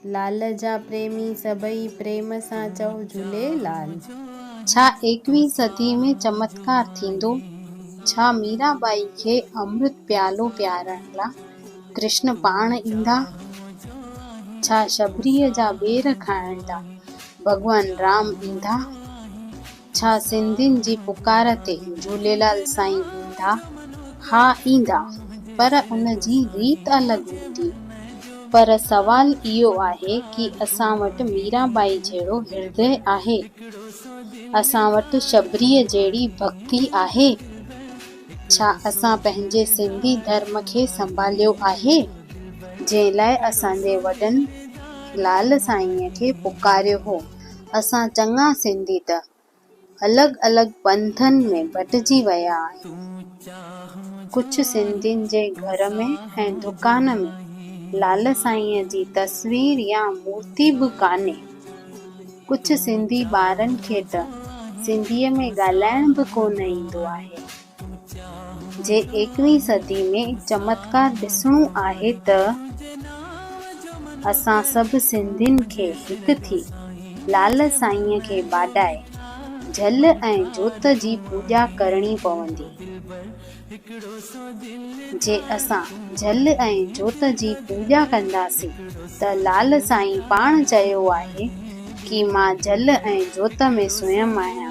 لال جا پريمي سڀئي پريم سان چئو جهوليلال. ڇا ايڪويهين صديء ۾ چمتڪار ٿيندو؟ ڇا ميرا ٻائي کي امرت پيالو پيارڻ لا ڪرشن پاڻ ايندا؟ ڇا شبريء جا ٻير کائڻ لا ڀڳوان رام ايندا؟ ڇا سنڌين جي پڪار تي جهوليلال سائين ايندا؟ ها ايندا، پر ان جي ريت الڳ هوندي. پر سوال اهو آهي ڪي اسان وٽ ميران ٻائي جهڙو هردي آهي؟ اسان وٽ شبريء جهڙي ڀڳتي آهي؟ ڇا اسان پنهنجي سنڌي ڌرم کي سنڀاليو آهي؟ جنهن لاء اسان جي وڏن لال سائينء کي پڪاريو هو. اسان چڱا سنڌي ته الڳ الڳ پنٿن ۾ بٽجي ويا آهيون. ڪجهه سنڌين جي گهر ۾ ۽ دڪان ۾ لال سائينء جي تصوير يا مورتي به ڪانهي. ڪجهه سنڌي ٻارن کي ته سنڌيء ۾ ڳالهائڻ به ڪونه ايندو آهي. جي ايڪويهين صدي ۾ چمتڪار ڏسڻو آهي ته اسان سڀ سنڌين کي هڪ ٿي لال سائينء کي ٻاڏائي جل ۽ جوت جي پوڄا ڪرڻي پوندي. جي اسان جل ۽ جوت جي پوڄا ڪنداسين ته لال سائين پاڻ چيو آهي ڪي مان جل ۽ جوت ۾ سوئم آهيان.